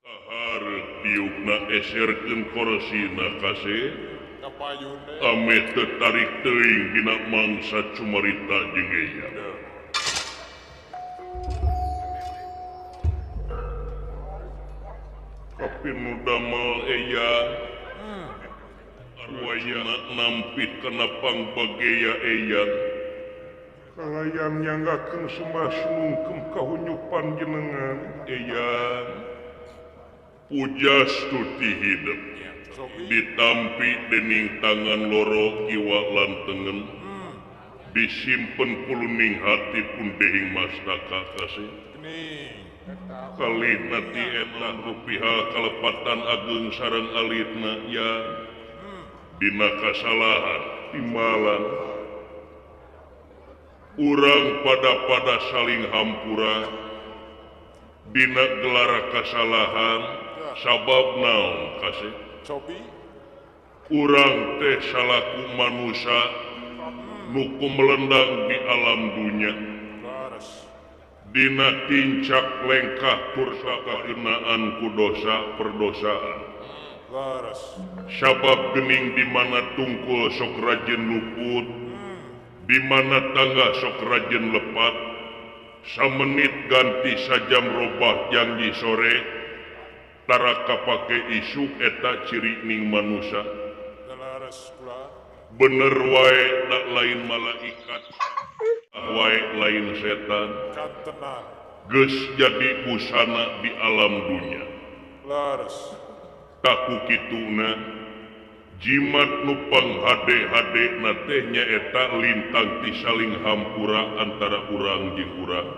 Kaharep diukna eserkeun korsina kasih ameh teu tarik teuing dina mangsa cumarita jeung Eyang. Kapinu damel Eyang wayana nampit kana pangbageya Eyang. Kalayan nyanggakeun sembah sungkem kahunyup panjenengan Eyang. Pujastuti hidup ditampi dening tangan loro kiwa lan tengen disimpen puluning hati pundehing mastaka kasih kalihna ti eta rupiha kalepatan ageung sareng alitna ya dina kasalahan timbalan urang pada-pada saling hampura dina gelara kasalahan sabab naon kasih urang teh salaku manusia nuku melendang di alam dunya dina tincak lengkah tursa kakenaan ku dosa perdosaan sabab gening di mana tungkul sok rajin luput di mana tangga sok rajin lepat samenit ganti sajam robah janji sore tara kapake isuk eta ciri ning manusia bener wae tak lain malaikat wae lain setan geus jadi busana di alam dunya taku kituna jimat nu panghade-hade na teh nyaeta lintang ti saling hampura antara urang jeung urang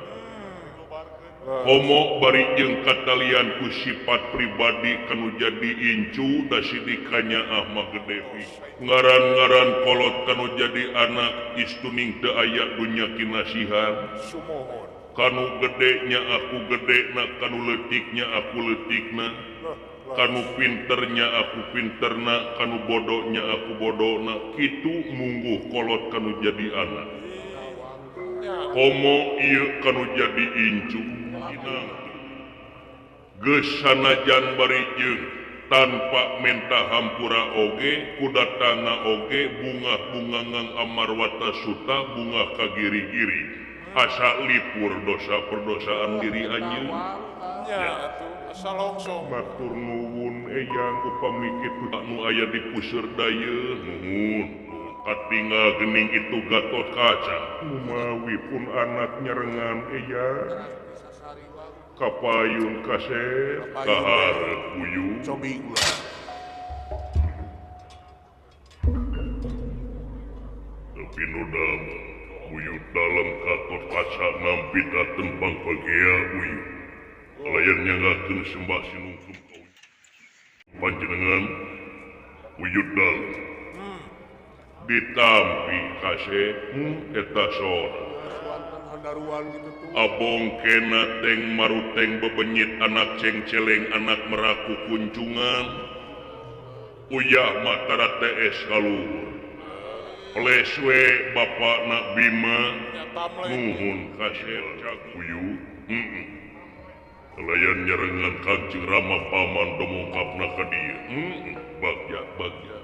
homo bari jeung katalian ku sifat pribadi kanu jadi incu da sidikanya ahmad gede ngaran-ngaran kolot kanu jadi anak istuning teu aya dunya kinasihan kanu gedenya aku gedena kanu leutiknya aku leutikna kanu pinternya aku pinterna kanu bodohnya aku bodohna kitu mungguh kolot kanu jadi anak komo ieu kanu jadi incu geus sanajan bari jeung tanpa menta hampura oge kudatana oge bunga-bungangan amarwata suta bunga kagiri-giri asa lipur dosa perdosaan diri anjeun ya matur nuwun Eyang upami kitu nu aya di puseur dayeuh nuhun katingal geuning itu Gatot Kaca kumawi pun anak nyerengan Eyang kapayun kasep kaharep buyut cobi ulah tapi nu damel buyut dalem Gatot Kaca nampi dateng pangpagea buyut layan nyanggakeun sembah sinungkem panjenengan buyut dalem ditampi kasep eta sora abong kena teng maruteng bebenyit anak cengceleng anak meraku kunjungan uyah matara TS kaluhur pleswe bapak nak Bima nuhun kasep buyut layan nyerengan Kangjeng Rama paman domongkapna ka dieu bagja bagja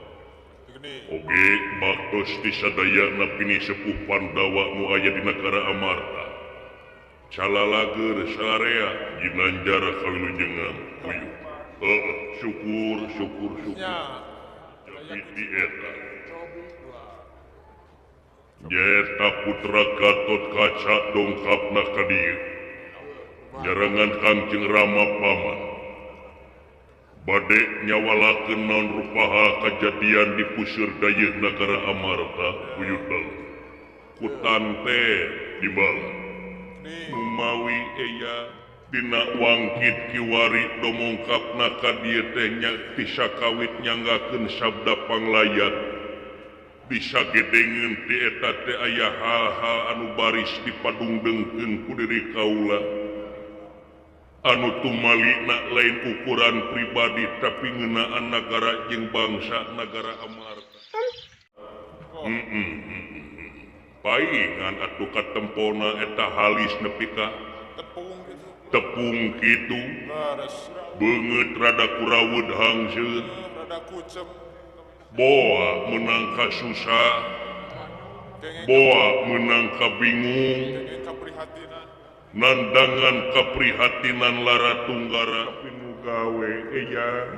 oge baktos ti sadayana pini sepuh Pandawa nu aya di nagara Amarta calalager sarea ginanjara kawilujengan buyut syukur syukur syukur jadi di eta nyaeta putra Gatot Kaca dongkapna ka dieu nyerengan Kangjeng Rama paman bade nyawalakeun naon rupaha kajadian di puseur dayeuh nagara Amarta buyut dalem ku tante dibala numawi Eyang dina wangkit kiwari domongkapna ka dieu teh nya bisa kawit nyanggakeun sabda panglayat bisa gedengeun ti eta teh aya hal-hal anu baris dipadungdengkeun ku diri kaula anu tumalina lain ukuran pribadi tapi ngeunaan nagara jeung bangsa nagara Amarta. Paingan atuh katempona eta halis nepi ka tepung kitu. Beungeut rada kurawud hangseut rada kucem boa menang ka susah boa menang ka bingung nandangan kaprihatinan lara tunggara pinugawe eyang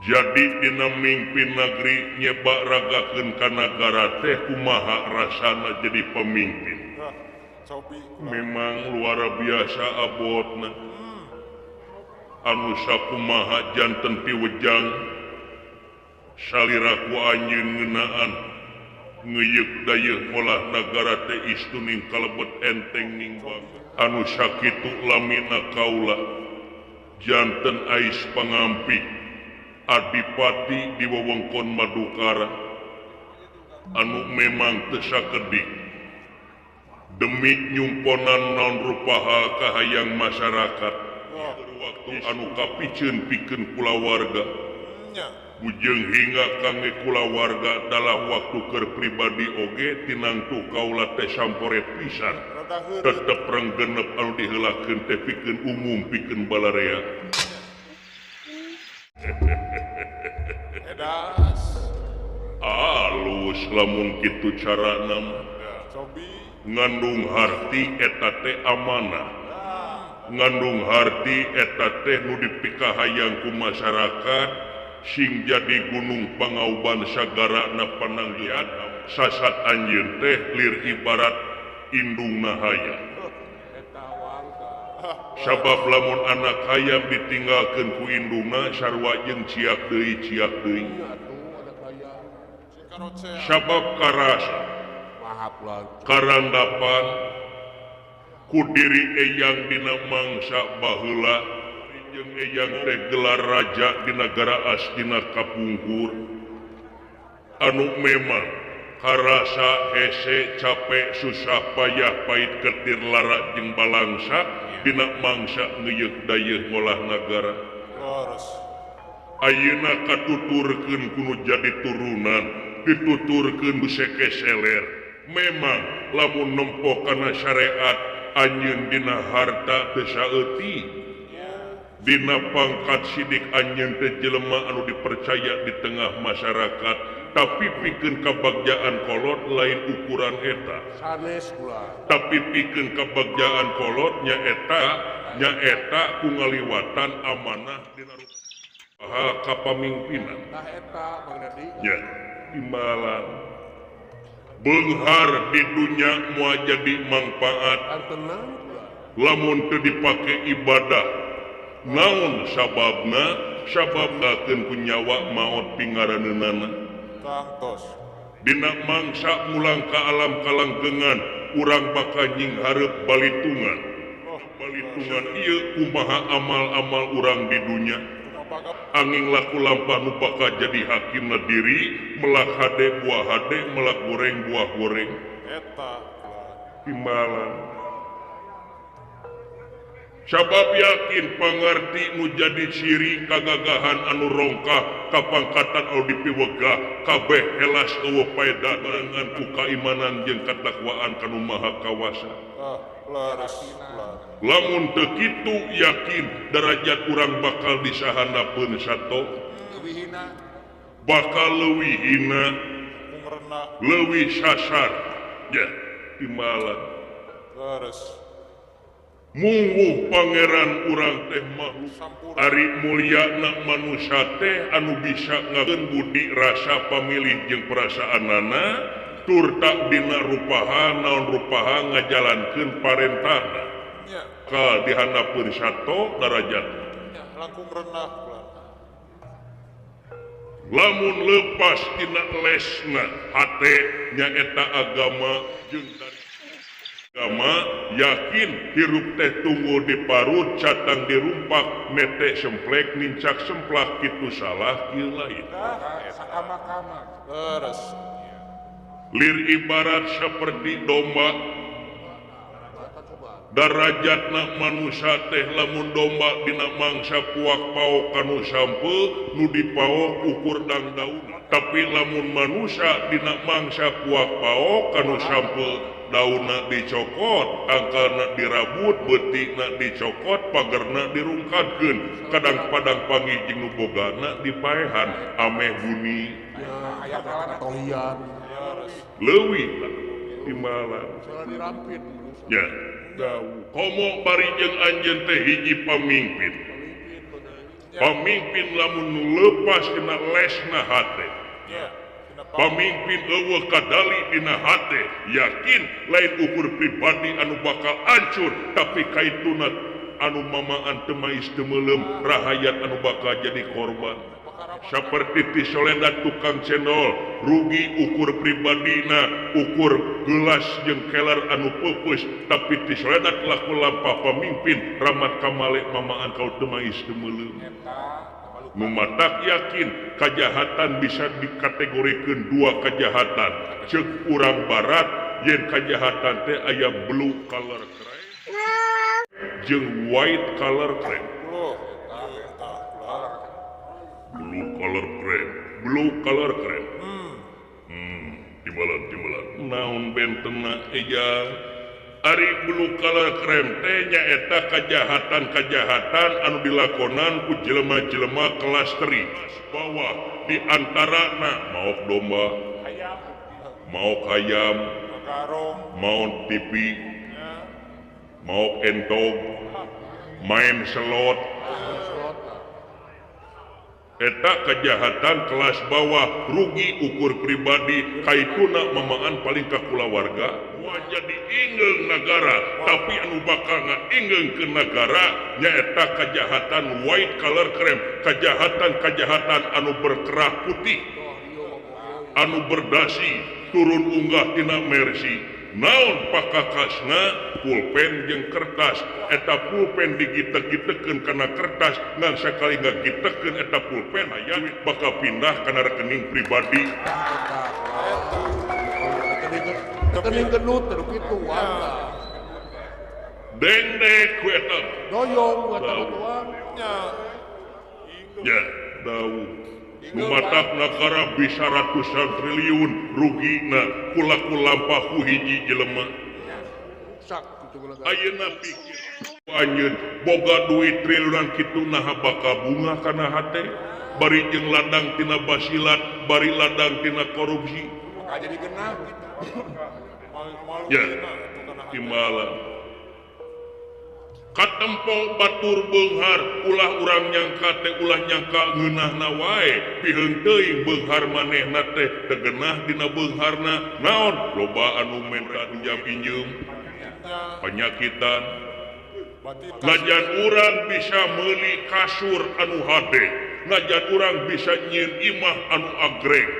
jadi dina mingpin negeri nyebak ragakeun ka nagara teh kumaha rasana jadi pemimpin memang luar biasa abotna anu sakumaha janten piwejang salira ku anjeun ngeunaan ngeuyeuk dayeuh olah nagara teh istuning kalebet enteng ning bangga anu sakitu lamina kaula janten ais pangampih adipati di wewengkon Madukara anu memang teu sakedik demi nyumponan naon rupaha kahayang masyarakat waktu anu kapiceun pikeun kulawarga bujeng hingga kangge kulawarga dalam waktu keur pribadi oge tinangtu kaula teh sampore pisan tetep renggenep anu diheulakeun teh pikeun umum pikeun balarea. Alus lamun kitu carana mah ngandung harti eta teh amanah ngandung harti eta teh nu dipikahayang ku masyarakat sing jadi gunung pangauban sagarana pananggihan sasat anjeun teh lir ibarat indungna hayam sabab lamun anak hayam ditinggalkeun ku indungna sarua jeung ciak deui sabab karasa karandapan ku diri eyang dina mangsa baheula jeung eyang teh gelar raja di nagara Astina kapungkur anu memang karasa hese capek susah payah pahit ketir lara jeung balangsa dina mangsa ngeuyeuk dayeuh ngolah nagara ayeuna katuturkeun kuno jadi turunan dituturkeun ku sekeseler memang lamun nempo kana syariat anjeun dina harta teu saeutik dina pangkat sidik anjeun teh jelema anu dipercaya di tengah masyarakat tapi pikeun kabagjaan kolot lain ukuran eta sanes kula tapi pikeun kabagjaan kolot nyaeta ku ngaliwatan amanah dina rupaha kapamimpinan tah eta Bang Dedi nya timbalan beunghar di dunya moal jadi mangpaat lamun teu dipake ibadah naon sababna sababna keun ku nyawa maot pingaraneunana dina mangsa mulang ka alam kalanggengan urang bakal nyinghareup balitungan balitungan ieu kumaha amal-amal urang di dunya angin laku lampah nu bakal jadi hakimna diri melak hade buah hade melak goreng buah goreng eta timbalan sabab yakin pangarti nu jadi ciri kagagahan anu rongkah kapangkatan anu dipiwegah kabeh helas eueuh paeda barengan ku kaimanan jeung katakwaan kanu Maha Kawasa lamun teu kitu yakin derajat urang bakal disahandapeun sato bakal leuwih hina leuwih sasar ya timbalan mungguh pangeran urang teh makhluk ari mulyana manusia teh anu bisa ngakeun budi rasa pamilih jeung perasaanana tur tak dina rupaha naon rupaha ngajalankeun parentahna ka dihandapeun sato darajat langkung rendah lamun lepas tina lesna hate nyaeta agama jeung agama yakin hirup teh tunggu di parut catang dirumpak mete semplek nincak semplak kitu salah kieu lain lir ibarat seperti domba darajatna manusia teh lamun domba dina mangsa puak paok kanu sampeu nu dipaok ukur dangdaun tapi lamun manusia dina mangsa puak paok kanu sampeu Daunna dicokot, tangkalna dirabut, beutikna dicokot, pagerna dirungkadkeun. Kadang padang panggih jeung nu bogana dipaehan ameh buni. Aya tohian. Leuwih timbalan. Dirampit. Ya, komo bari jeung anjeun teh hiji pamimpin. Pamimpin lamun nu leupas kena lesna hate. Pamimpin eueuh kadali dina hate, yakin lain ukur pribadi anu bakal hancur, tapi kaituna anu mamaan teu mais teu meuleum, rahayat anu bakal jadi korban. Seperti Tisolenda tukang cendol, rugi ukur pribadina, ukur gelas jeung keler anu peupeus, tapi Tisolenda laku lampah pamimpin ramat kamale mamaan kau teu mais teu meuleum. Mematak yakin kejahatan bisa dikategorikan dua kejahatan. Ceuk urang barat yen kejahatan teh aya blue color crime jeung white color crime. Blue color crime, blue color crime. Timbalan. Naon bentena eja? Ari blue color crime teh nyaeta kejahatan-kejahatan anu dilakonan ku jelema-jelema kelas teri bawah, di antarana maok domba, maok hayam, maok TV, maok entog, main selot. Eta kejahatan kelas bawah, rugi ukur pribadi, kaituna mamaan paling ka kulawarga. Jadi ingeung negara, tapi anu bakal ngaingeung ke negara nyaeta kejahatan white collar crime, kejahatan-kejahatan anu berkerah putih, anu berdasi, turun unggah tina Mercy. Naon pakakasna? Pulpen jeung kertas. Eta pulpen digitek-gitekeun kana kertas, ngan sakali ngagitekeun eta pulpen aya bakal pindah kana rekening pribadi. Rekening genut teu kitu wae. Dendek ku eta. Doyong ku eta tuang. Ya, dawuh. Numatak nagara bisa ratusan triliun rugina kulaku lampah ku hiji jelema. Ayeuna pikir anjeun boga duit triliunan kitu naha bakal bunga kana hate, bari jeung ladang tina basilat, bari ladang tina korupsi. Jadi genah gitu. Ya, timbalan. Katempo batur beunghar, ulah urang nyangka teh ulah nyangka ngeunahna wae, piheung teuing beunghar manehna teh teu genah dina beungharna. Naon? Loba anu menta pinjam pinjeum, penyakitan. Najan urang bisa meuli kasur anu hade, najan urang bisa nyieun imah anu agreng,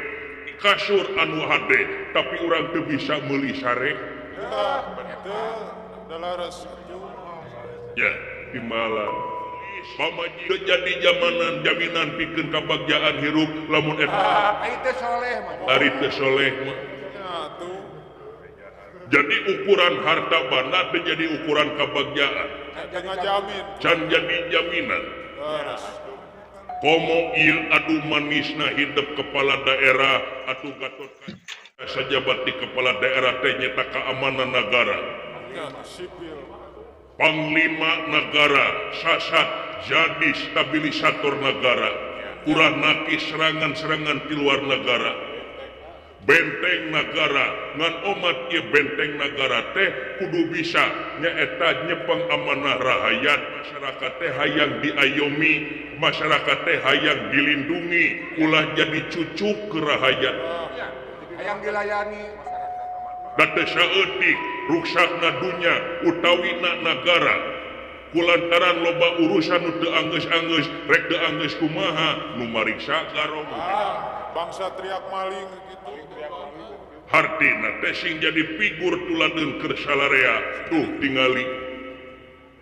kasur anu hade, tapi urang teu bisa meuli sare. Ya, timbalan. Pamaji jadi jamanan jaminan pikeun kabagjaan hirup lamun eta ari teu soleh mah. Ari teu soleh mah. Jadi ukuran harta banda teu jadi ukuran kabagjaan. Can jadi jaminan. Komo ieu adu manisna hidup kepala daerah atuh Gatot Kaca sajabat di kepala daerah teh nyeta keamanan negara. Panglima negara sasat jadi stabilisator negara, kurang naki serangan-serangan di luar negara, benteng negara ngan omat ieu benteng negara teh kudu bisa nyaeta nyepeng amanah rahayat masyarakat teh hayang diayomi, masyarakat teh hayang dilindungi, ulah jadi cucuk ke rahayat, hayang dilayani. Da teu saeutik ruksakna dunya utawina nagara kulantaran loba urusan nu teu anggeus-anggeus, rek teu anggeus kumaha nu mariksa garong. Bangsa teriak maling gitu. Hartina teh sing jadi figur tuladeun keur salarea. Tuh tingali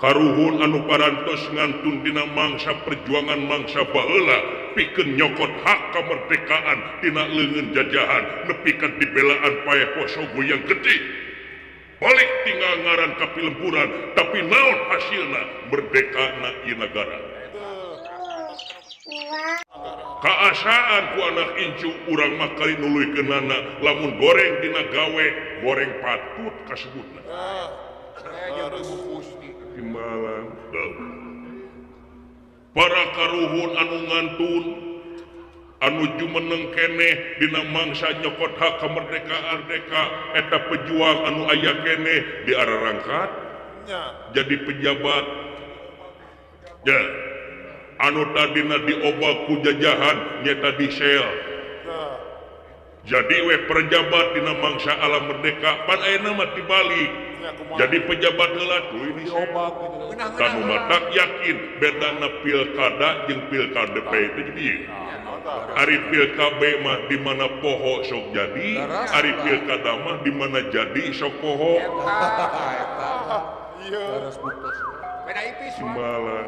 karuhun anu parantos ngantun dina mangsa perjuangan mangsa baheula pikeun nyokot hak kemerdekaan tina leungeun jajahan nepi ka dibelaan paeh poso goyang getih. Balik tinggal ngaran kapilemburan, tapi naon hasilna merdeka na ieu nagara. Kaasaan ku anak incu urang mah kali nuluykeunana lamun goreng dina gawe goreng patut kasebutna. Timbalan para karuhun anu ngantun anu jumeneng keneh dina mangsa nyokot hak kemerdekaan deka eta pejuang anu aya keneh di ararangkat jadi pejabat ya anu tadina diobak ku jajahan nyata di sel jadi we pejabat dina mangsa alam merdeka pan ayeuna mah dibalik jadi pejabat heula tuluy diobak kanu matak yakin bedana pilkada jeung pilkada P itu jadi ari pilkab mah di mana poho sok jadi ari pilkada mah di mana jadi sok poho timbalan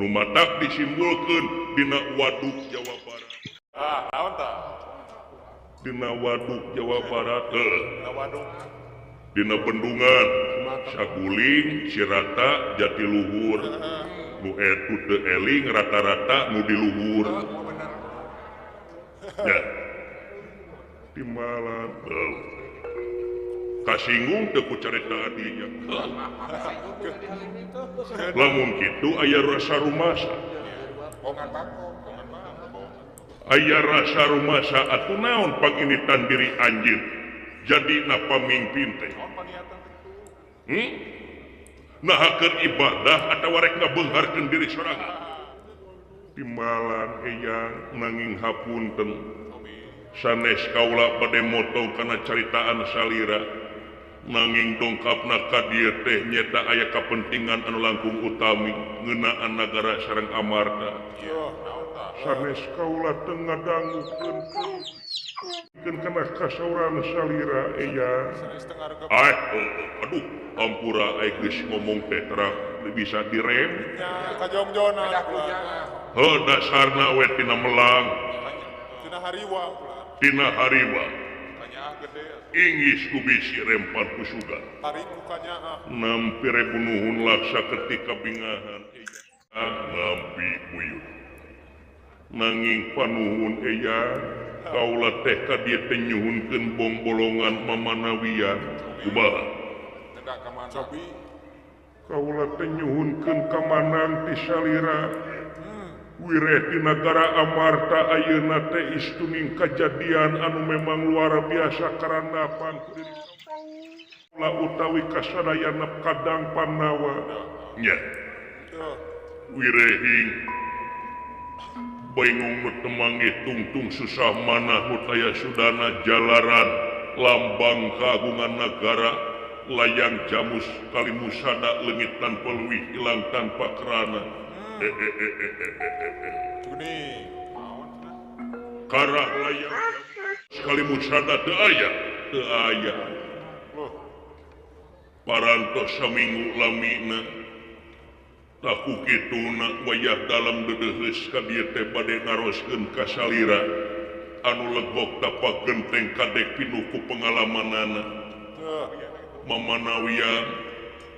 nu matak disimpulkeun dina waduk Jawa Barat. Dina waduk Jawa Barat dina bendungan Saguling Cirata Jatiluhur nu etu teu eling rata-rata nu di luhur ya timbalan kasinggung teu ku carita adinya lamun kitu aya rasa rumasa aya rasa rumasa atuh naon panginitan diri anjeun jadi na pamimpin teh nah keur ibadah atawa rek ngabeungharkeun diri sorangan timbalan eyang nanging hapunten sanes kaula bade motong kana caritaan salira nanging dongkapna ka dieu teh nyeta aya kapentingan anu langkung utami ngeunaan nagara sareng amarta sanes kaula teu ngadangukeun kana kasauran salira eyang aduh ampura aing geus ngomong teh terang bisa direm kajongjonan heuh dasarna we tina melang tina hariwa inggis ku bisi rempan ku suga nampi rebunuhun laksa ketika bingahan eyang nampi buyut nanging panuhun eyang kaula teh ka dieu teh nyuhunkeun bongbolongan mamanawian kumaha kaula teh nyuhunkeun kamanang ti salira wireh di nagara Amarta ayeuna teh istuning kajadian anu memang luar biasa karanapan kaula utawi kasadayana kadang Panawa nya wirehing bingung nu temanggih tungtung susah manah nu taya sudana jalaran lambang kagungan nagara layang jamus kalimusada leungit tanpa leuwih ilang tanpa kerana karah layang kalimusada teu aya parantos saminggu lamina taku kituna wayah dalam dedeheus ka dieu teh bade naroskeun ka salira anu legok tapak genteng kadek pinuh ku pengalamanana mamanawian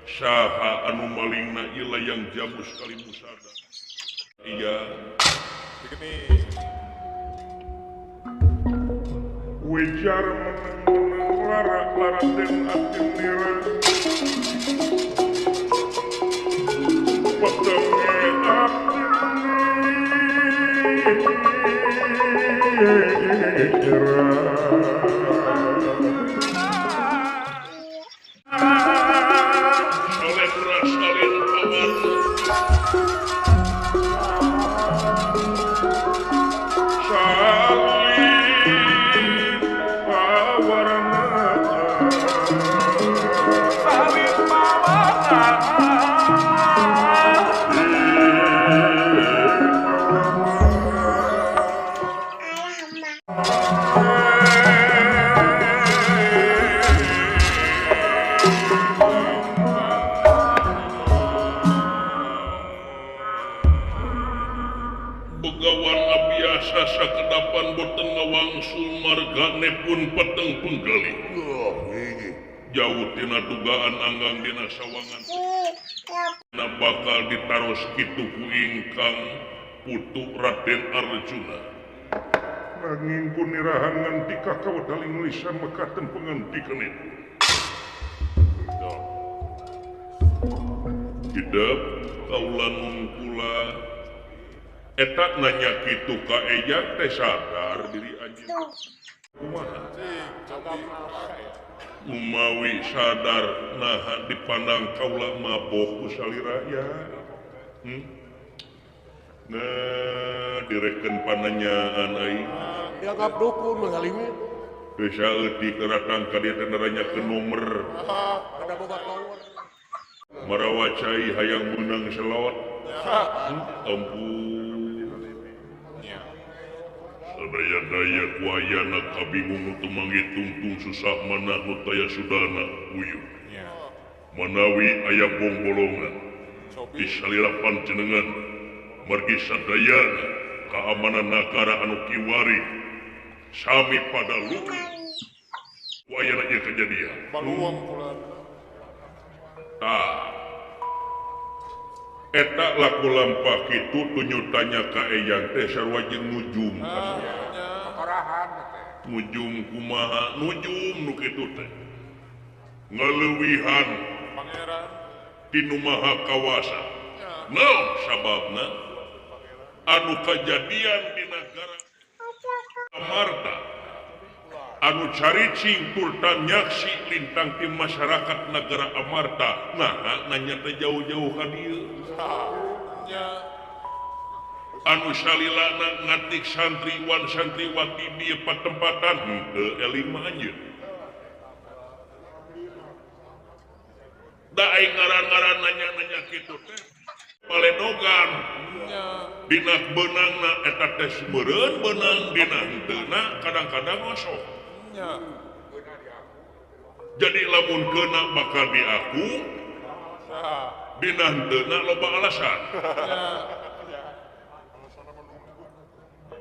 saha anu malingna ieu layang jamus kalimusada iya wejar meneng-meneng lara-lara den atin nira petenge atin nira pun peteng penggali jauh tina dugaan anggang dina sawangan na bakal ditaros kitu ku ingkang putu Raden Arjuna nanging punirahan ngantika kawedal lisa mekaten pengantikan itu. Hidep kaula nungkula eta nanya kitu ka Eyang teh sadar diri anjeun. Kumaha? Umawi sadar naha dipandang kaula mabok ku salira ya. Nah, direken pananyaan aing. Dianggap dukun menghalimi. Teu saeutik datang ka dieu teh naranyakeun nomer. Kada boga tower. Marawa cai hayang meunang selot. Ampun. Sadaya-daya ku ayana kabingung nu teu mangitungtung susah manah nu taya sudana uyuh. Manawi aya bongbolongan di salira panjenengan margi sadayana keamanan nagara anu kiwari sami pada luhur ku ayana ieu kejadian. Baluang kula. Tah eta laku lampah kitu tunyutanya ka Eyang teh sarua jeung nujum. Nujum kumaha nujum nu kitu teh ngaleuwihan pangeran ti nu maha kawasa. Naon sababna anu kajadian di nagara Amarta anu caricing turta nyaksi lintang ti masyarakat negara Amarta nah nanya teh jauh-jauh ka dieu. Anu salilana ngatik santriwan santriwati di patempatan henteu eling mah anjeun. Da aing ngaran-ngaran nanya-nanya kitu teh paledogan dina beunangna eta teh meureun beunang dina henteuna kadang-kadang osok. Jadi lamun keuna bakal diaku dina henteuna loba alasan.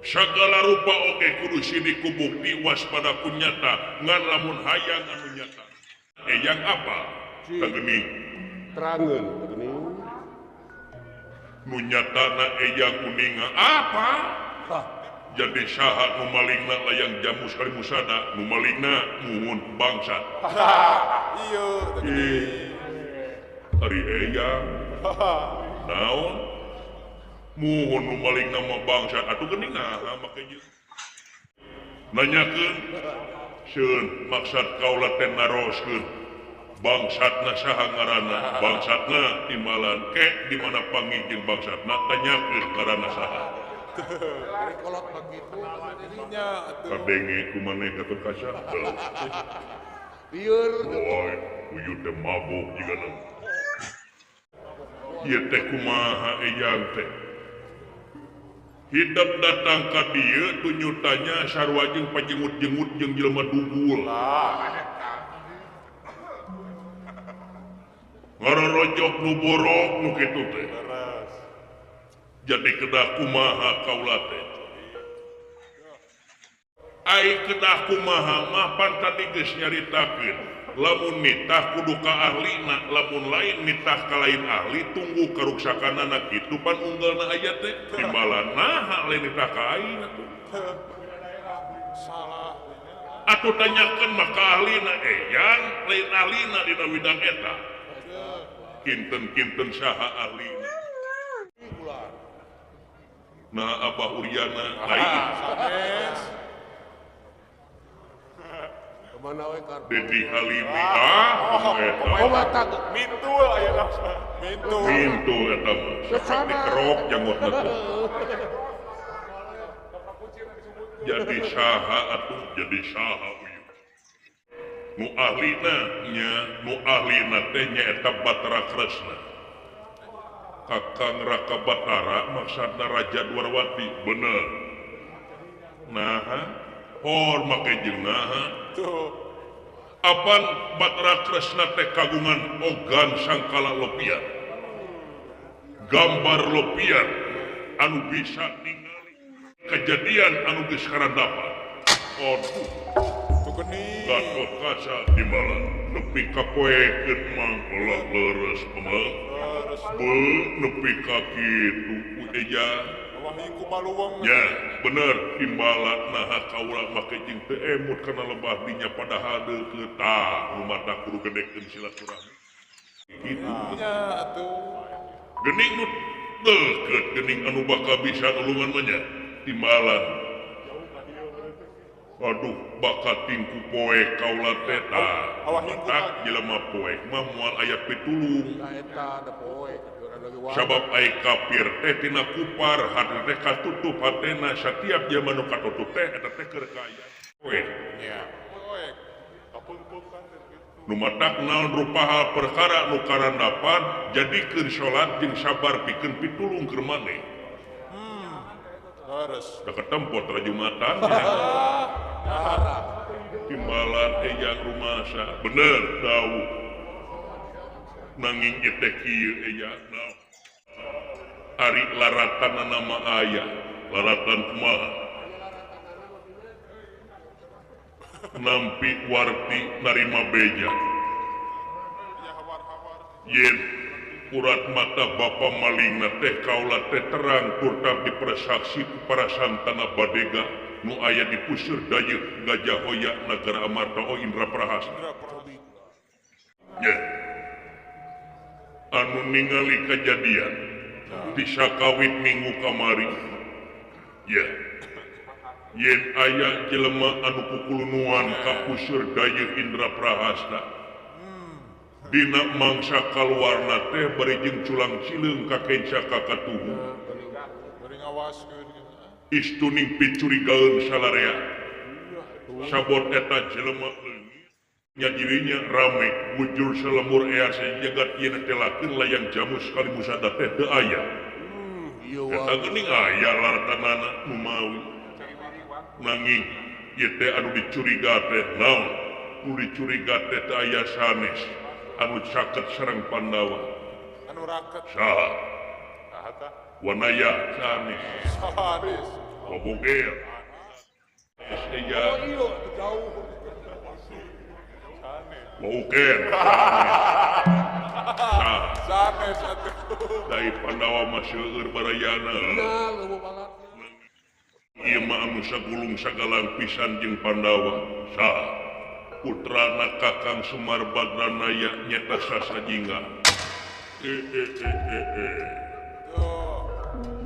Sagala rupa oge kudu sidik ku bukti waspada ku nyata ngan lamun hayang anu nyata. Eyang apa? Tageuning. Terangeun tageuning. Nu nyatana Eyang kuninga apa? Jadi saha nu malingna layang jamu sekali musada nu malingna muhun bangsa. Iya tageuning. Ari Eyang. Naon? Muhun nu malingna mah bangsa atuh geuning naha make jeung. Nanyakeun seun maksad kaula teh naroskeun bangsatna saha ngaranna bangsatna timbalan ke di mana panggih jeung bangsatna tanyakeun ngaranna saha. Kolot begitu jadinya atuh. Kadenge ku maneh Gatot Kaca. Lieur woy uyut teh mabok jigana. Ieu teh kumaha Eyang teh. Hidup datang ka dieu tunyutanya sarua jeung pajengut-jengut jeung jelema dugul. Ngarorojok nu borok nu kitu teh. Jadi kedah kumaha kaula teh. Ai kedah kumaha mah pan tadi geus nyaritakeun. Lamun nitah kudu ka ahlina, lamun lain nitah ka lain ahli tunggu karuksakanana kitu pan unggalna aya teh. Timbalan naha lain nitah ka aing atuh. Salah. Atuh tanyakeun mah ka ahlina Eyang lain ahlina dina widang eta. Kinten-kinten saha ahlina. Nah Abah Uriana lain. Sanes. Mana we Dedi Halimi ah eta mintul aya mintul mintul eta mah sapat dikerok jangotna teh. Jadi saha atuh jadi saha uyuh nu ahlina nya nu ahlina teh nyaeta Batara Kresna Kakang Raka Batara maksudna Raja Dwarawati bener naha hor make jeung naha tuh. Apan Batara Kresna teh kagungan ogan sangkala lopian gambar lopian anu bisa ningali kejadian anu geus karandapan. Aduh Gatot Kaca timbalan nepi ka poekeun mang ulah leres pemang beuh nepi ka kitu ku Eyang. Ya bener timbalan naha kaula make jeung teu emut kana lebah dinya padahal deukeut tah rumata kudu gedekeun silaturahmi. Gitu. Nya atuh. Geuning nu deukeut geuning anu bakal bisa nulungan mah nya timbalan. Aduh bakat tingku poe kaula teh tah. Tak jelema poe mah moal aya pitulung. Eta da poe. Sabab ai kafir teh tina kupar hati teh katutup hatena setiap jelema nu katutup teh eta teh keur kaya. Poe. Nya. Poe. Kapungpungkan kitu. Nu matak naon rupa hal perkara nu karandapan jadikeun salat jeung sabar pikeun pitulung keur maneh. Leres. Da katempo tara Jumatan. Timbalan eyang rumasa bener dawuh. Nanging ieu teh kieu eyang naon. Ari laratan nama aya, laratan kumaha? Nampi warti narima beja. Yen urat mata bapa malingna teh kaula teh terang turta dipersaksi ku para santana badega nu aya di puseur dayeuh Gajah Hoya Nagara Amarta o Indra Prahasta. Ya. Anu ningali kejadian di sakawit minggu kamari. Ya. Yen aya jelema anu kukulunuan ka puseur dayeuh Indra Prahasta. Dina mangsa kaluarna teh bari jeung culang cileung ka kenca ka katuhu. Bari ngawaskeun. Istuning picurigaeun salarea. Sabot eta jelema leungit nya dirinya rame bujur salemur ea sajagat ieu telakeun layang jamus kali musada teh teu aya. Eta geuning aya laratanana nu mawi. Nanging ieu teh anu dicuriga teh naon? Nu dicuriga teh teu aya sanes anu caket sareng Pandawa. Anu raket. Saha? Saha tah? Wanaya sanes. Sanes. Kobogel. Eja. Oh iya, jauh. Wauker. Sanes atuh. Dari Pandawa mah seueur barayana. Ieu mah anu sagulung sagalang pisan jeung Pandawa. Saha? Putrana Kakang Semar Badranaya nyeta Sasajingga.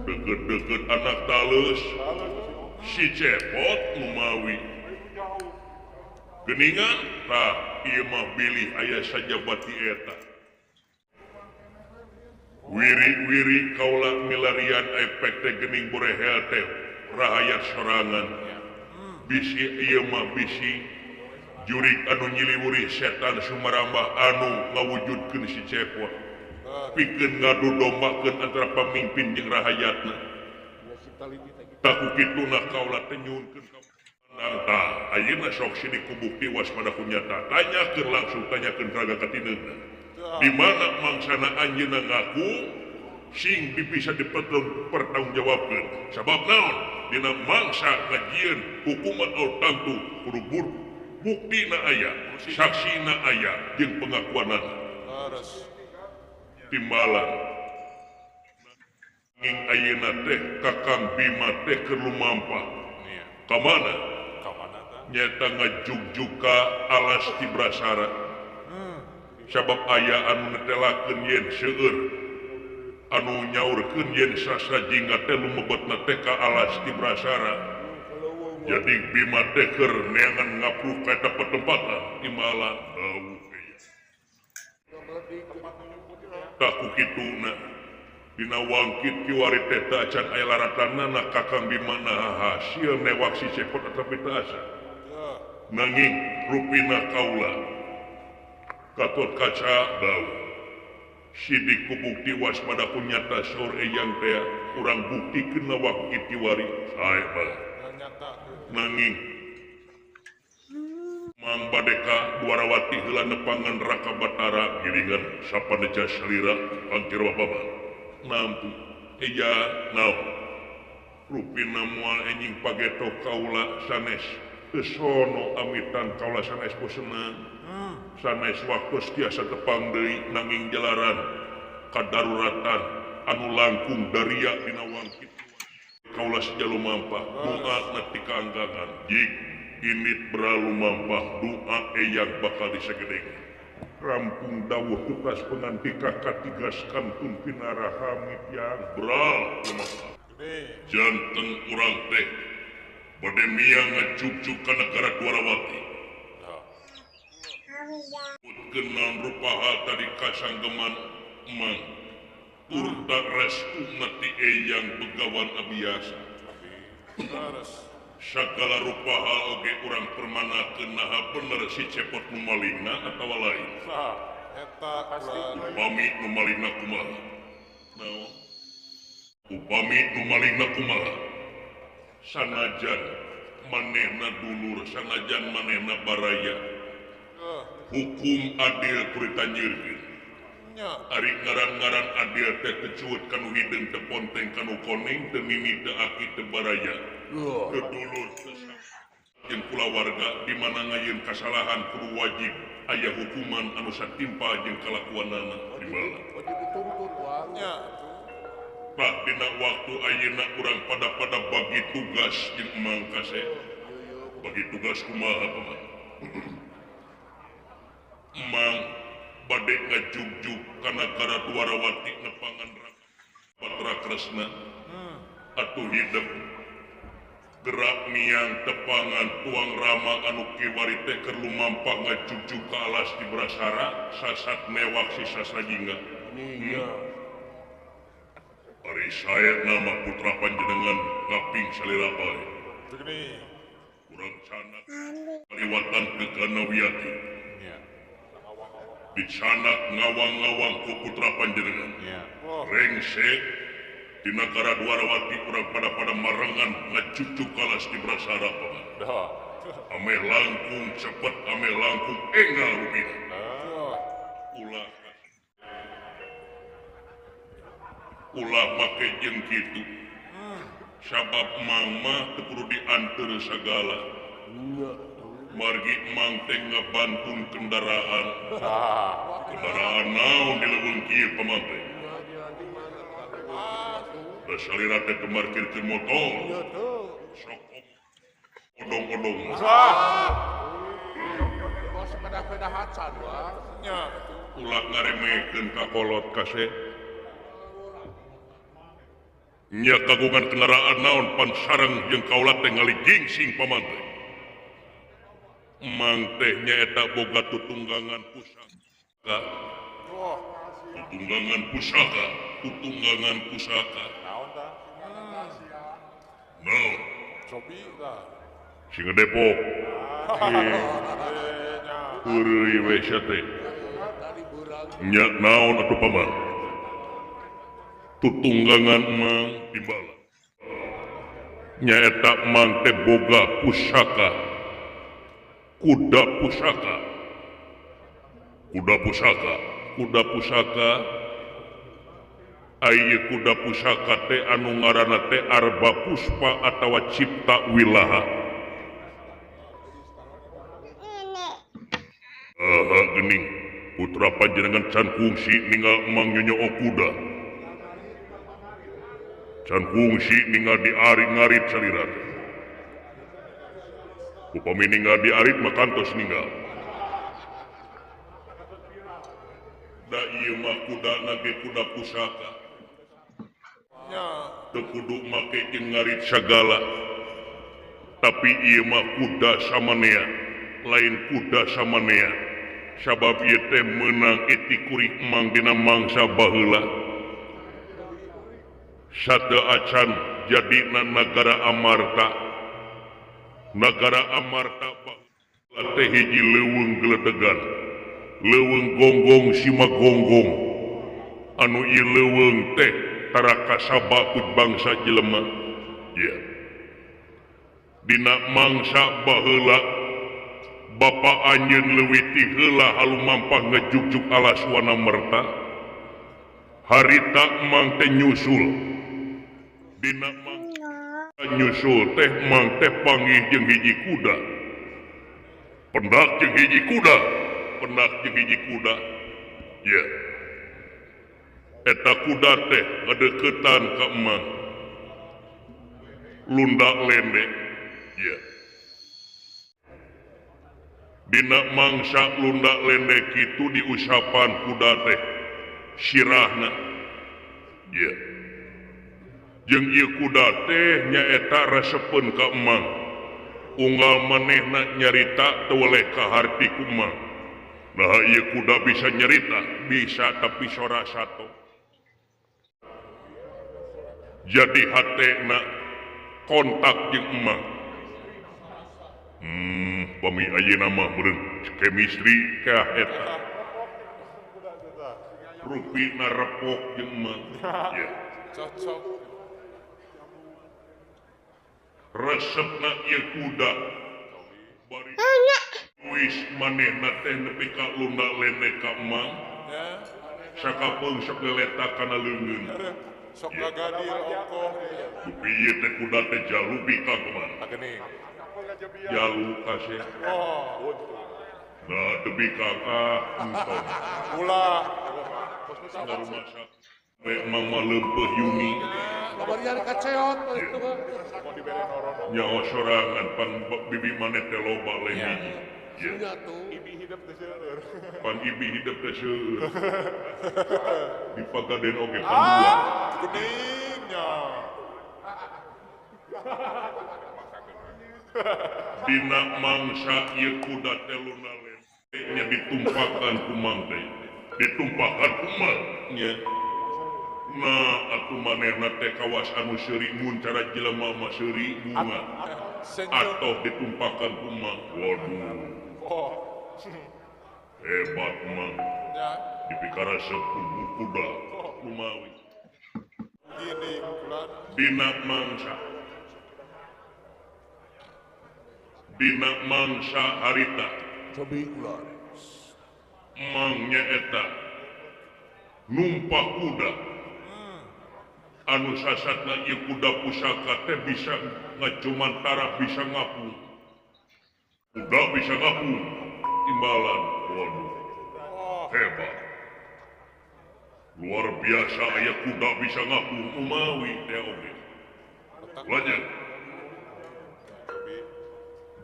Deket-deket anak talus si Cepot numawi. Geningan tah ieu mah bilih aya sajabati eta. Wiri-wiri kaula milarian efek teh geuning borehel teh rahayat sorangan. Bisi ieu mah bisi jurik anu nyiliwuri setan Sumarambah anu ngawujudkeun si Cepot. Pikeun ngadu dombakeun antara pamimpin jeung rahayatna. Taku kituna kaula teh nyuhunkeun ka tah ayeuna sok sini ku bukti waspada ku nyata. Tanyakeun langsung tanyakeun raga katineuna. Di mana mangsana anjeunna ngaku sing bisa dipertanggungjawabkeun. Sabab naon? Dina mangsa ngajieun hukuman au tangtu kudu bukti na aya, saksi na aya jeung pengakuanana. Timbalan ing ayeuna teh Kakang Bima teh keur lumampah. Ka mana? Nyata ngajugjug ka alas Tibrasara. Sabab aya anu netelakeun yen seueur anu nyaurkeun yen Sasajingga teh lumebetna teh ka alas Tibrasara. Jadi Bima teh keur neangan ngapruh ka eta petempatan timbalan dawuh aya. Tah ku kituna dina wangkit kiwari teh teu acan aya laratanana Kakang Bima naha hasil newak si Cepot atapi teu acan. Nanging rupina kaula Gatot Kaca dawuh. Sidik ku bukti waspada ku nyata saur eyang teh urang buktikeun wangkit kiwari sae mah. Nanging Mang Badeka Dwarawati heula nepangan Raka Batara giringan sapaneca salira pangkir bapa nampi eja naon rupina moal enjing pageto kaula sanes kesono amitan kaula sanes bosenan sanes waktu tiasa tepang deui nanging jalaran kadaruratan anu langkung daria dina wangkit Kaula seja lumampah doa na ti kaanggangan jig init bra lumampah doa eyang bakal disegedeng rampung dawuh tugas pengantika katigas kantun pinaraha yang bra lumampah janten urang teh bade miang ngacucuk ka negara Dwarawati putkeun rupa hal tadi kasanggeman emang turta restu ti eyang begawan abiasa sagala rupa hal oge urang permanakeun naha bener si Cepot nu malingna atawa lain eta upami nu malingna kumaha naon upami nu malingna kumaha sanajan manehna dulur sanajan manehna baraya hukum adil kudu ditanjirkeun. Ari ngaran-ngaran adil teh kecuut kanu hideung teu ponteng kanu koneng teu mimi teu aki teu baraya teu dulur teu jeung kulawarga di mana ngayeun kasalahan kudu wajib aya hukuman anu satimpa jeung kalakuanana di mana wajib dituntut nya. Pak dina waktu ayeuna urang pada-pada bagi tugas jeung emang kaseh bagi tugas kumaha paman emang bade ngajugjug ka nagara Dwarawati nepangan Patra Kresna atuh hidep gerak miang tepangan tuang rama anu kiwari teh keur lumampah ngajugjug ka alas di Brasara sasat mewak si Sasrajingga. Ari saya nama putra panjenengan ngaping salira bae urang canak kaliwatan ke Ganawiyati dicanak ngawang-ngawang ku putra panjenengan rengse di nagara Dwarawati urang pada-pada marengan ngacucuk kalas di Brasara paman ameh langkung cepet ameh langkung enggal rupina ulah ulah make jeung kitu sabab mama teu kudu dianteur sagala margi mang teh ngabantun kendaraan kendaraan naon di leuweung kieu paman teh da salira teh teu markirkeun motor sok odong-odong kos sepeda-sepeda hacan nya ulah ngaremekeun ka kolot kaseh nya kagungan kendaraan naon pan sareng jeung kaula teh ngaligingsing paman teh emang teh nyaeta boga tutunggangan pusaka tutunggangan pusaka tutunggangan pusaka naon tah naon cobi tah sing Depok heureuy we sia teh nya naon atuh paman tutunggangan emang dibala nyaeta emang teh boga pusaka kuda pusaka kuda pusaka kuda pusaka aya kuda pusaka teh anu ngaranna teh Arba Puspa atawa Cipta Wilaha geuning putra panjenengan can kungsi ninggal emang nyonyoo kuda can kungsi ninggal diarit-ngarit salira teh upami ninggal diarit mah kantos ninggal da ieu mah kudana ge kuda pusaka teu kudu make jeung ngarit sagala tapi ieu mah kuda samanea lain kuda samanea sabab ieu teh meunang iti kuring emang dina mangsa baheula sate acan jadina nagara Amarta nagara Amarta teh hiji leuweung geledegan leuweung gonggong sima gonggong anu ieu leuweung teh tara kasaba ku bangsa jelema ieu dina mangsa baheula bapa anjeun leuwih ti heula halumampah ngajugjug alas wana merta harita emang teh nyusul dina nyusul teh mang teh panggih jeung hiji kuda pendak jeung hiji kuda pendak jeung hiji kuda ya eta kuda teh ngadeukeutan ka emang Lunda lende ya. Dina mangsa lunda lende kitu diusapan kuda teh sirahna ya. Jeung ieu kuda teh nyaeta resepeun ka emang. Unggal manehna nyarita teu weleh kaharti ku emang. Nah ieu kuda bisa nyarita, bisa tapi sora sato. Jadi hatena kontak jeung emang. Pami ayeuna mah meureun chemistry kah eta. Rupina repok jeung emang. Ya. Cocok. Resepna ieu kuda. Bari wis manehna teh nepi ka lunda lende ka emang. Sakapeung sok leletak kana leungeun. Sok gagadil ongkoh. Dupi ieu teh kuda teh jalu bika kumaha. Jalu kasih. Oh. Nah tebi ka entong. Ulah. Ngarumasa. Emang mah leumpeuh Yuni. Kamarian kaceot. Nyaho sorangan pan bibi maneh teh loba leh hiji. Ya. Ibi hidup teh seueur. Pan ibi hidup teh seueur. Di pagaden oge pan dua. Kuning nya. Dina mangsa ieu kuda teh luna lende nya ditumpakan ku mang teh. Ditumpakan ku mang nya. Nah atuh manehna teh kawas anu seuri mun cara jelema mah seuri bunga. Atau ditumpakan ku mang. Waduh. Hebat mang. Dipikaresep ku kuda lumawi. Dina mangsa. Dina mangsa harita. Cobi ular. Mang nyaeta numpak kuda. Anu sasatna ieu kuda pusaka teh bisa ngajumantara bisa ngapung. Kuda bisa ngapung timbalan. Waduh. Hebat. Luar biasa aya kuda bisa ngapung umawi teh oge. Lanjut.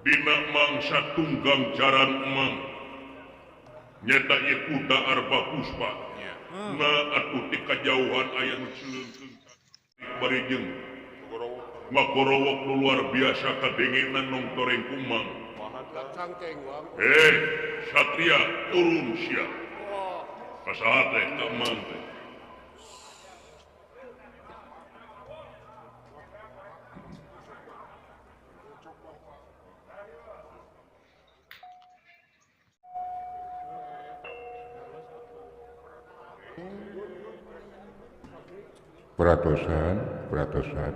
Dina mangsa tunggang jaran emang. Nyata ieu kuda arba puspa. Nah atuh ti kajauhan aya nu cileungkeung bari jeung makorowok nu luar biasa kadengenan nongtoreng ku mang. Hei satria turun sia. Kasaha teh ka emang teh. Peratosan, peratosan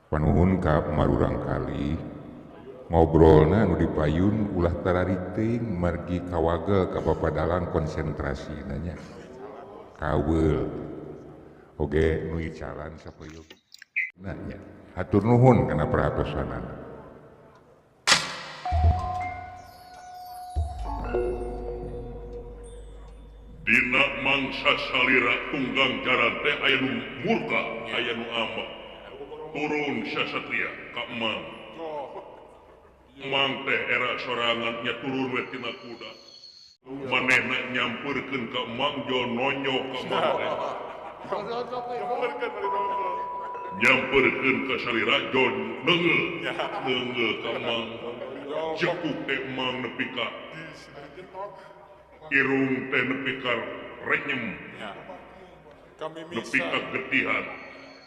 panuhun ka marurang kali ngobrolna nu dipayun ulah tarari teuing margi kawagel ka papadalang konsentrasi nanya kawel oge nu icalan sapayun nanya hatur nuhun kana peratosanana. Dina mangsa salira tunggang jaran teh aya nu murka aya nu ambek. Turun sasatria ka emang. Emang teh era sorangan nya turun we tina kuda. Manehna nyampeurkeun ka emang jo nonyo ka emang teh. Nyampeurkeun ka salira jo neungeul. Neungeul ka emang. Jekuk teh emang nepi ka irung teh nepi ka renyem. Nepi ka getihan.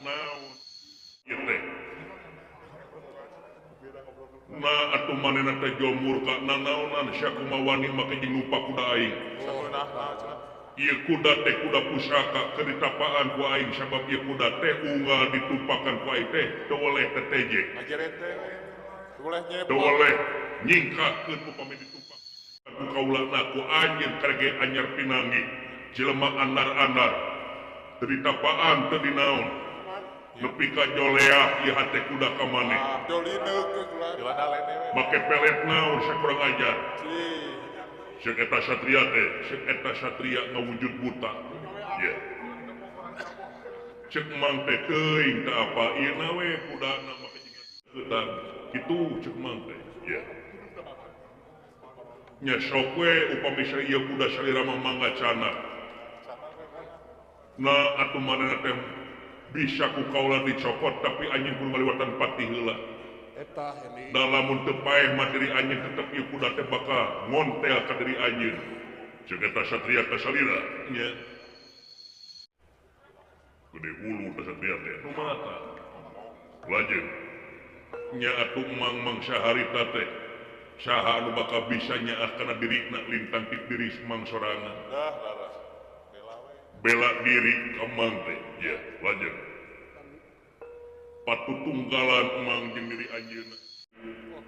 Naon ieu teh? Nah atuh manehna teh jo murka nanaonan sia kumaha wani make jeung numpak kuda aing. Ieu kuda teh kuda pusaka keur ditapaan ku aing sabab ieu kuda teh unggal ditumpakan ku aing teh teu weleh teteje. Teu weleh nyingkahkeun upami ditumpak ku kaulana ku anjeun karege anyar pinanggi jelema anar-anar teu ditapaan teu dinaon nepi ka joleah ieu hate kuda ka maneh. Make pelet naon sakurang ajar. Ceuk eta satria teh, ceuk eta satria ngawujud buta. Ya. Cek mang teh teuing teu apa ieu na we kudana make jeung kitu cek mang teh ya. Nya sok we upami ieu kuda salira mah mangga cana. Nah atuh manehna teh bisa ku kaula dicokot tapi anjeun kudu ngaliwatan patih heula. Eta heni. Da lamun teu paeh mah diri anjeun tetep ieu kuda teh bakal ngontel ka diri anjeun. Ceuk eta satria ka salira nya. Gede ulu ka satria teh nu mata. Lajeng nya atuh mang-mang saharita teh saha anu bakal bisa nyaah kana dirina lintang ti diri mang sorangan. Bela diri ka mang teh ya lajeng. Patutunggalan mang jeung diri anjeunna.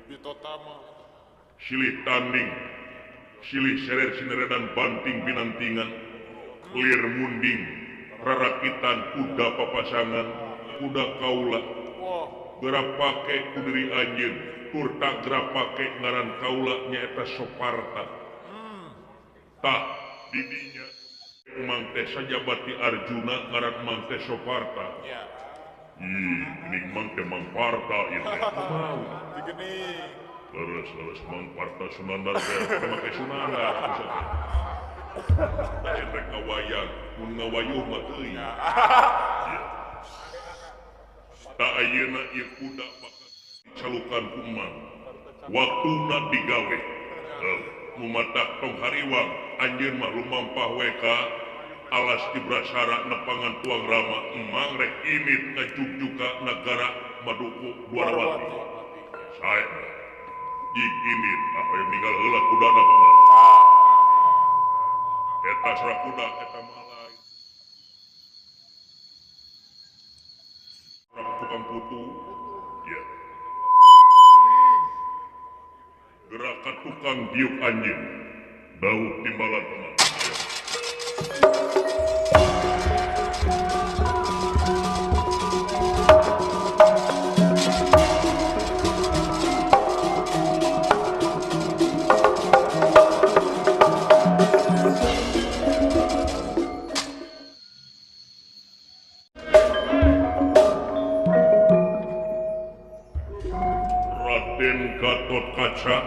Bitotama. Silih tanding, silih serer sineredan banting binantingan, lir munding, rarakitan kuda papasangan, kuda kaula. Gerak pake ku diri anjeun, turta gerak pake ngaran kaula nyaeta Soparta. Tah didinya mang teh sajabati Arjuna ngaran mang teh Soparta. Ih, ini mang teh Mang Parta ieu teh. Leres leres Mang Parta Sunandar teh make Sunandar. Teh rek ngawayang, mun ngawayuh mah teuing. Tak ayeuna ieu kuda bakal dicalukan ku Mang. Waktuna digawe. Mumatak tong hariwang anjeun mah lumampah we ka alas Cibrasara nepangan tuang Rama emang rek imit ngajugjug ka nagara Maduku Dwarawati. Sae jig imit ah ninggal heula kudana paman. Eta sora kuda eta malai. Tukang putu ya. Gerakan tukang diuk anjing bau timbalan paman. Raden Gatotkaca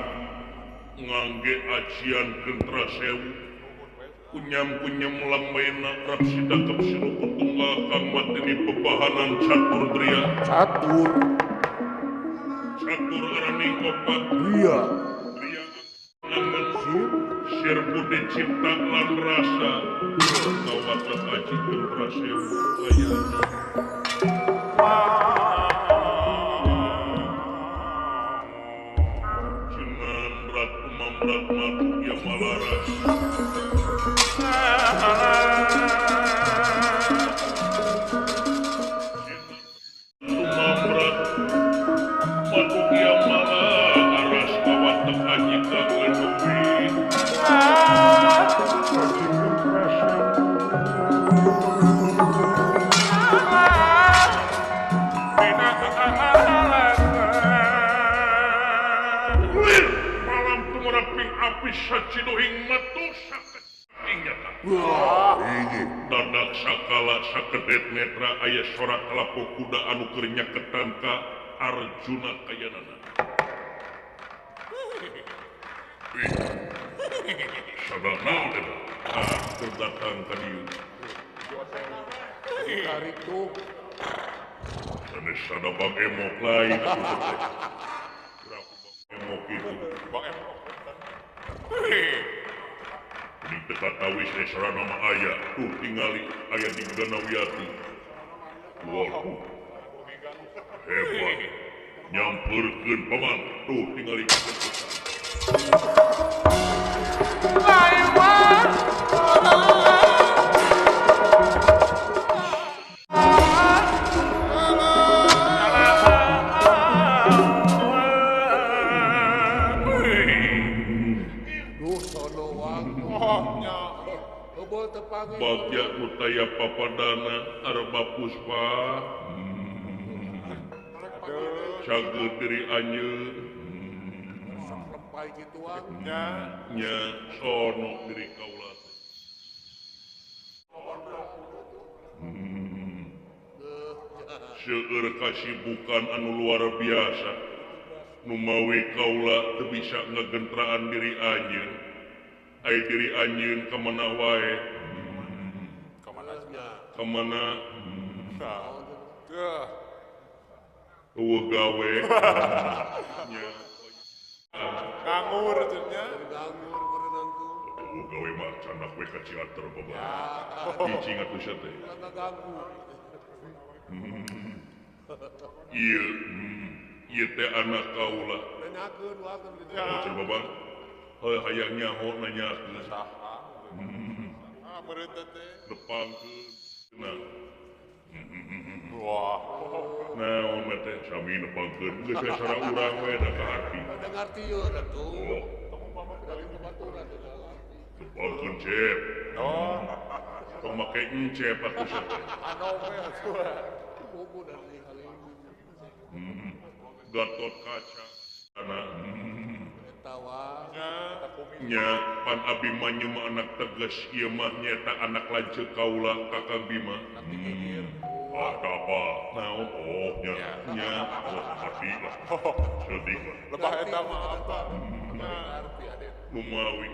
ngangge ajian Gentra Sewu kunyam-kunyam lambena rap sidakep sinuku tunggal kang mateni bebahanan catur dria catur catur araning opat dria dria angen sir budi cipta lan rasa kawatrat aji Gentra Sewu aya Jenengan Ratu Mamrat Matu ya Malaras. Tumamrat Matu ya Malaras kawatek aji kang leuwih. Malam tumraping api saciduhing metu saketing nyata. Dadak sakala sakedet netra aya sora kalapo kuda anu keur nyaketan ka Arjuna kayanana. Sada naon eta? Ah, keur datang ka dieu. Tarik tuh. Sanes sada Bang Emok lain atuh teh. Berapa Bang Emok itu? Bang Emok. Di teka tawis sarana mah aya tuh tingali aya di Ganawiyati. Waduh. Hebat. Nyamperkeun paman tuh tingali Bagya Utaya Papadana Arba Puspa Cager diri anjeun nya sono diri kaula. Seueur kasibukan anu luar biasa. Numawi kaula teu bisa ngagentraan diri anjeun. Ai diri anjeun ka mana wae? Ka mana? Ka mana? Teu. Eueuh gawe. Nya. Nganggur cenah. Nganggur berenang tuh. Eueuh gawe mah candak we ka ciater babah. Cicing atuh sia teh. Ngaganggu. Ieu ieu teh anak kaula. Nanyakeun wae gitu. Cenah babang. Heuh hayang nyaho nanyakeun. Saha? Ah, meureun teh. Nepangkeun. Nah. Wah. Naon teh sami nepangkeun geus we sora urang we da kaharti. Da ngarti ieu atuh. Oh. Baturan teh ngarti. Nepangkeun cep. Oh. Tong make encep atuh sia teh. Anu we atuh. Buku dari kali. Gatot Kaca. Anak. Eta wa. Nya pan Abimanyu mah anak tegas ieu mah nyaeta anak lanceuk kaula Kakang Bima. Ah, tak apa. Naon? Oh, nya nya. Oh, ngerti lah. Sedih lah. Lebah eta mah apa? Ngarti aden. Numawi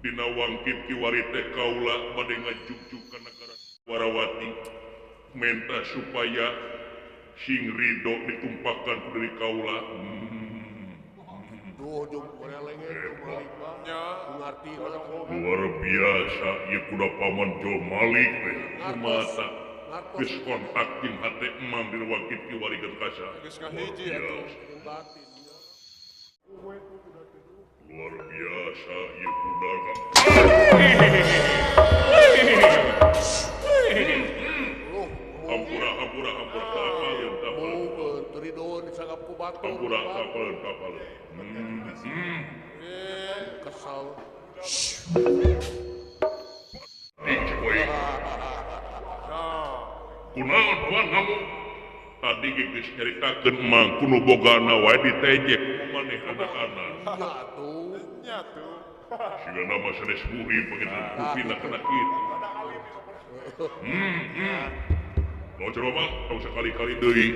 dina wangkit kiwari teh kaula bade ngajugjug ka nagara Warawati menta supaya sing ridho ditumpahkan ku diri kaula. Duh, jeung gorelenge tuh mah. Nya. Ngarti lah. Luar biasa ieu kuda paman Jo Malik teh. Mata geus kontak jeung hate emang dina wangkit kiwari Gatot Kaca. Geus ngahiji atuh. Jeung batin. Luar biasa ieu kuda. Hampura hampura hampura kapaleun kapaleun. Beuh, teu ridho disangap ku batur. Hampura kapaleun kapaleun. Kesal. Kunaon paman kamu? Tadi geus nyaritakeun emang kuno bogana wae ditejek ku maneh anak-anak. Nya atuh. Nya tuh. Sigana mah sanes muhrim panginten kupina kana kitu. Tong coba mah tong sakali-kali deui.